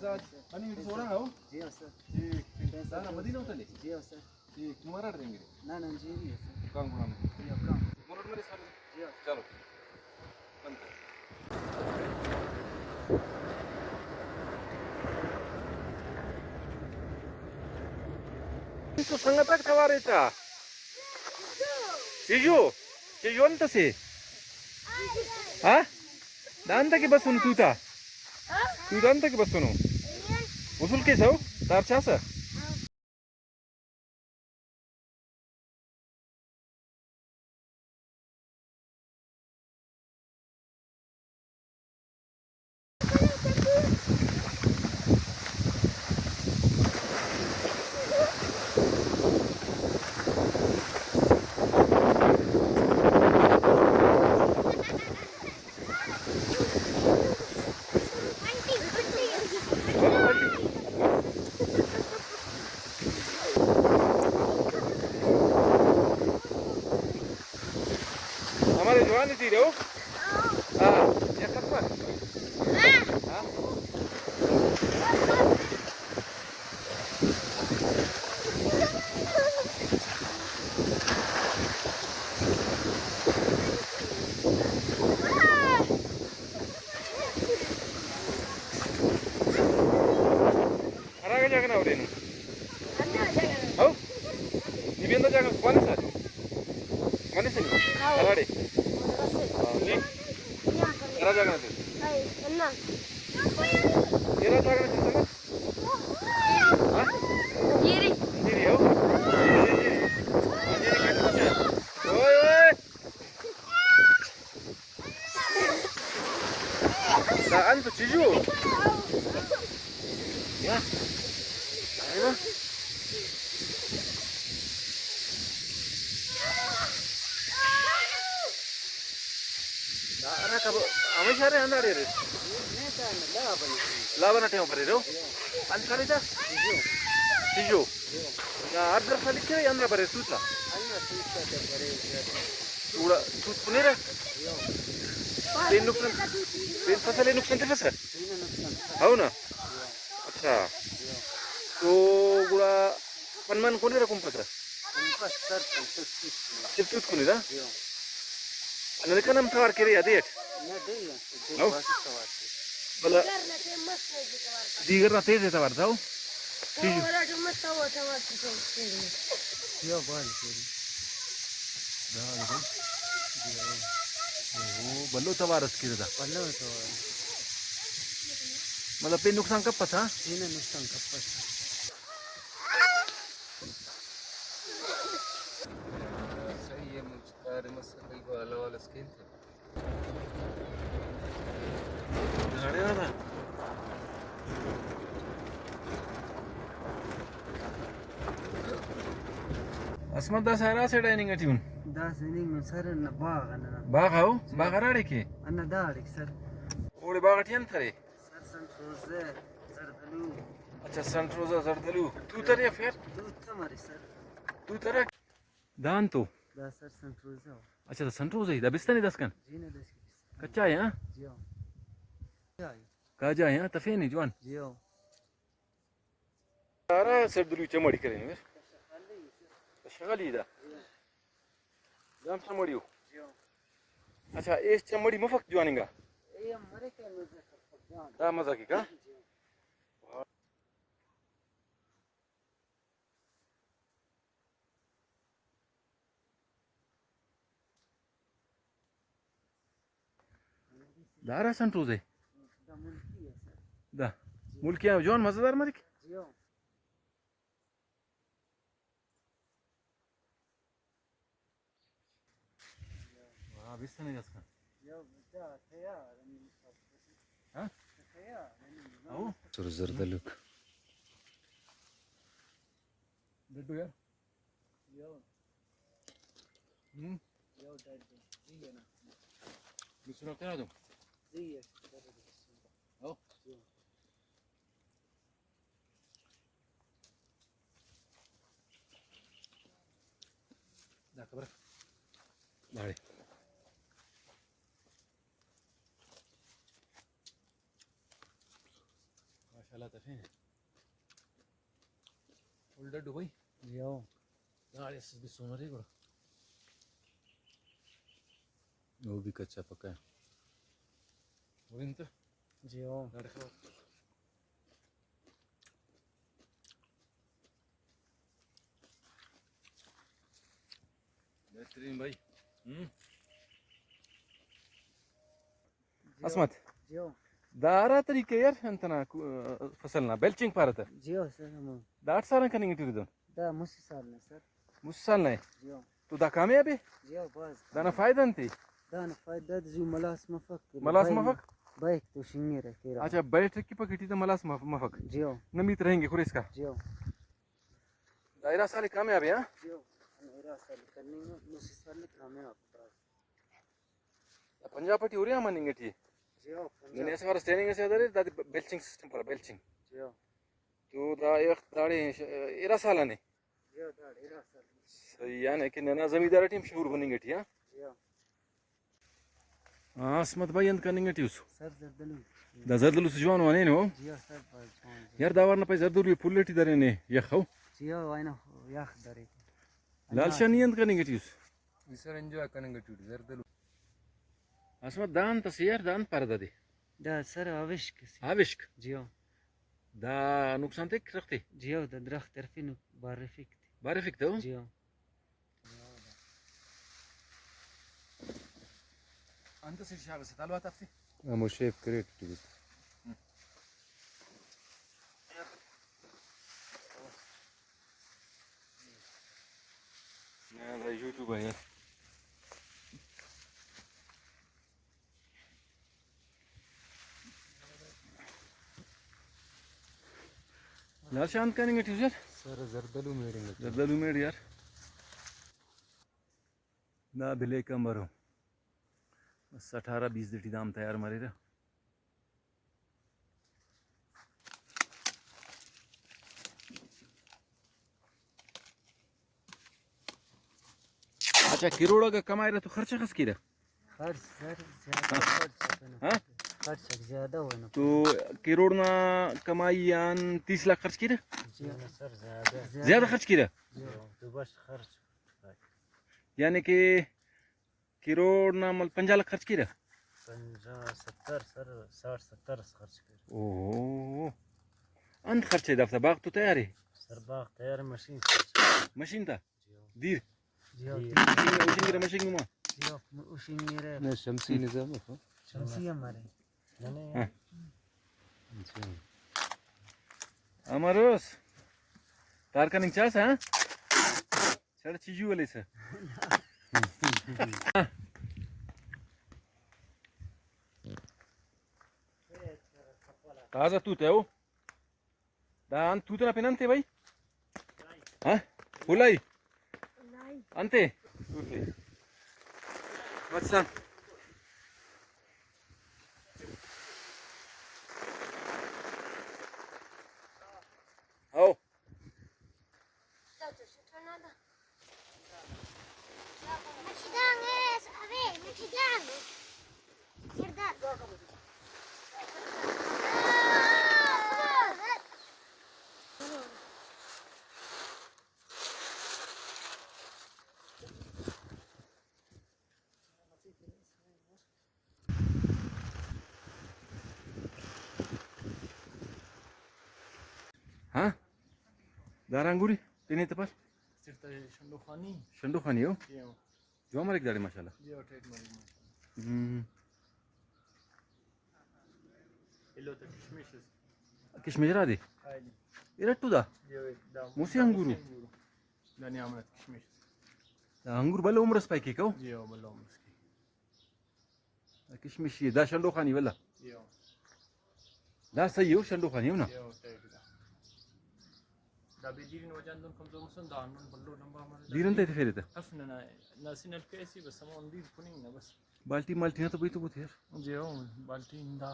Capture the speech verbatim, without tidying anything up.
پنی سورا ہو؟ جی ہاں سر۔ ٹھیک، ٹھیک۔ دانا مدینہ ہوتا لے؟ جی ہاں سر۔ ٹھیک، تمہارا ڈرینگ ہے؟ نہ، نہ، جی نہیں ہے سر۔ کام گڑا میں۔ جی ہاں، کام۔ مرٹ مرے سر۔ جی ہاں۔ چلو۔ بند کر۔ تو سنگت آک توار ایتا۔ چیجو، چیجو انت سے؟ ہاں؟ دانتا کہ بسونو توتا؟ تو دانتا کہ بسونو؟ غسل کیسہ او؟ تار چاسہ؟ ہمارے جوان ہی رہو۔ ہاں، یہ کب پر؟ ہاں؟ ہراگہ جاگہ نا ہُرے نم؟ ہو؟ نی بھی ہندا جاگہ نا کوانے سر؟ کوانے سر؟ ہراڑے؟ ہاں، نی؟ ہرا جاگہ نا تس؟ تیرا جاگہ نا تس سمجھ؟ ہاں؟ جیری۔ جیری ہو؟ جیری، جیری۔ اوئے، اوئے۔ دا انت چیزو؟ یا۔ ارے واہ۔ دا ہرا کب-، ہمیشہ ارے ہنداڑے ارے؟ لابن ٹائم پر ارے؟ انت کریتا؟ چیزو۔ یا ہر درخت لکھرہ یا ہندا بریر توت آ؟ ہندا توت آ تہ بریر زیادہ۔ گڑا توت پنیرہ؟ پین نقصان، پین فصل ئے نقصان تفسہ؟ پین نقصان تفسہ۔ ہو نا؟ اچھا۔ تو گڑا پن من کنیرہ کنپسہ؟ کنپسہ سر، پن صرف توت کنیرہ۔ صرف توت کنیرہ؟ ننے کن ہم توار کرے یا دے اٹ؟ نہ، دے یا، دے ہو؟ باسس توار کرے۔ بھلا دیگر نا تیز ءِ توار تا او۔ اوہو، بھلو توار اس کیرہ دا۔ بھلو توار۔ مطلب پین نقصان کپس، ہاں؟ پین نقصان کپس۔ صحیح ہے، مچ کار مسئلہ بھلو والا اس کین تھے۔ عصمت، داسہ ہرا سائیڈ آ ہننگ ٹی اُن؟ داسہ ہننگ اُن سر، ہندا باغ آ ننا۔ باغ آ او؟ جی۔ باغ ہراڑے کے؟ ہندا داڑے سر۔ اوڑے باغ ٹی انت ارے؟ سر سنٹ روزہ، زردلو۔ اچھا، سنٹ روزہ، زردلو۔ توت ارے یا خیر؟ توت ہم ارے سر۔ توت ارے؟ دانتو؟ دا سر سنٹ روزہ او۔ اچھا، دا سنٹ روزہ ای، دا بستنے داسکان؟ جی نا، داسکان۔ کچا ءِ، ہاں؟ جی ہاں۔ کاجا ءِ، ہاں، تفینے جوان۔ جی ہاں۔ ہرا سر دلو چمڑی کرینے؟ شغلی دا۔ جی ہاں۔ دام چمڑی او۔ جی ہاں۔ اچھا، ایس چمڑی مفک جوان انگا؟ اے ہم مرے کہ مزہ کپک جوان۔ دا مزہ کیک آ؟ جی ہاں۔ دا ہرا سنٹ روزہ ءِ؟ دا ملکی ءِ سر۔ دا ملکی آ جوان مزیدار مریک۔ جی ہو۔ ہاں، بستنے داسکان۔ ہاں؟ سر زردلوک۔ ڈڈو یار۔ ہم؟ بسم اللہ کرا دو۔ ہاں؟ دا خبر۔ داڑے۔ ماشاءاللہ فل ڈڈو بھائی۔ جی ہو۔ داڑے اسس بسون ارے گڑا۔ او بھی کچا پکا ہے۔ ہرن تہ۔ جی ہو۔ داڑے خراب۔ بہترین بھائی۔ ہم۔ جی ہو۔ عصمت۔ جی ہو۔ دا ہرا طریقہ یار انت نا کو-، فصل نا بیلچنگ پارہ تہ۔ جی ہو سر، ہمو۔ دا اٹ سال آن کننگ ٹی ردن؟ دا مسہ سال نا سر۔ مسہ سال نا ءِ؟ جی ہو۔ تو دا کامیاب ءِ؟ جی ہو، بھاز دانا کامیاب۔ فائدہ انت ءِ؟ دانا فائدہ زو ملاس مفک کہ ملاس بئے مفک؟ بئیک تو شنگرہ کیرہ۔ اچھا، بئے ٹکی پکٹی تہ ملاس مف-، مفک۔ جی ہو۔ نمیت رہینگے خریسکا۔ جی ہو۔ دا ارا سال کامیاب ءِ، ہاں؟ جی ہو۔ ارا سال کننگ، مسہ سال کامیاب بس۔ دا پنجاب ٹی ہُریا مننگ ٹی ءِ؟ جی ہو، پنجاب۔ ننے اسہ وارس ٹریننگ اسے دریر، دادے بیلچنگ سسٹم پارہ، بیلچنگ۔ جی ہو۔ تو دا یخ داڑے ش-، ارا سال آن ءِ؟ جی ہو، داڑے ارا سال۔ صحیح، یعنی کہ ننا زمیندار ٹی ہم شعور بننگ ٹی ءِ، ہاں؟ جی ہو۔ ہاں، عصمت بھائی انت کننگ ٹی اس؟ سر زردلو۔ دا زردلو سے جوان وانین ہو؟ جی ہو سر، بھاز جوان۔ یار دا وار نا پائے زردلو پل ٹی درینے یخ ہو؟ جی ہو، اینو یخ درے۔ لال شاہ نی انت کننگ ٹی اس؟ ای سر انجوائے کننگ ٹی اس زردلو۔ عصمت دا انت اسے یار، دا انت پارہ دادے؟ دا سر آوشک اسے۔ آوشک؟ جی ہو۔ دا نقصان تیک درخت ءِ؟ جی ہو، دا درخت ہرفنو بارفک تے۔ بارفک تہ؟ جی ہو۔ انت اسے شاغ اسے تالو آتا ہفتے؟ ہمو شیپ کریٹ ٹی بیت۔ یوٹیوب آ یار۔ لال شاہ انت کننگ ٹی اس یار؟ سر زردلو میڑنگ ٹی۔ زردلو میڑ یار۔ نا بلیک امبر ءُ۔ بس اٹھارہ بیس دے ٹی دام تیار مریرہ۔ اچھا، کروڑ اگہ کمائرہ تو خرچ اخس کیرہ؟ خرچ سر زیادہ ہاں۔ خرچ اتنو۔ ہاں؟ خرچ زیادہ ہوئے نا۔ تو کروڑ نا کمائی آن تیس لاکھ خرچ کیرہ؟ جی ہاں سر، زیادہ۔ زیادہ خرچ کیرہ؟ جی ہاں۔ تو بس خرچ۔ یعنی کہ کروڑ نا مل پنجاہ لاکھ خرچ کیرہ؟ پنجاہ، ستر سر، ساٹھ ستر اس خرچ کیرہ۔ اوہو۔ انت خرچ ءِ دافتا؟ باغ تو تیار ءِ؟ سر باغ تیار ءِ، مشین خرچ۔ مشین تا؟ جی ہو۔ دیر؟ جی ہو۔ دیر۔ مشین گرے، مشین گما؟ جی ہو، مشین گرے۔ نہ، شمسی نظام ءِ۔ شمسی ہم ارے۔ ہاں۔ امروس تار کننگ چاس، ہاں؟ سڑ چیجو والے سے۔ تازہ توت ہے وہ۔ دا انت توت نا پن انت ءِ بھائی؟ ہاں؟ پلائی؟ انت ءِ؟ توت ءِ۔ مچ سان۔ ہاؤ۔ ہاں؟ دارا انگوری؟ تینے تپر؟ صرف شنڈو خانی۔ شنڈو خانی ہو؟ جی ہاں۔ جوان مریک داڑے ماشاءاللہ۔ جی ہاں، ٹائٹ مریک ماشاءاللہ۔ ہم۔ ایلو تا کشمش اس۔ کشمش را دے؟ ہاں جی۔ ارٹو دا؟ جی ہاں، دا موسی دا انگورو؟ موسی انگورو۔ دا نیامنت کشمش اس۔ دا انگور بھلو عمر اس پائے کیک او؟ جی ہاں، بھلو عمر اس کی۔ کشمشی دا شنڈو خانی ولا۔ یو۔ دا صحیح ہو شنڈو خانی ہو نا؟ یو، ٹائٹ دا۔ دا بے دیرین وجہ اندن کمزور مسن، دا ہندن بھلو لمبا مر۔ دیرن تے فیرے تا؟ اف نہ، نہ، نہ سن الکے سی بس ہمو اندیر کننگ نہ بس۔ بالٹی مالٹی نا تو بھئی تو بوت یار۔ جی ہو، بالٹی ہندا۔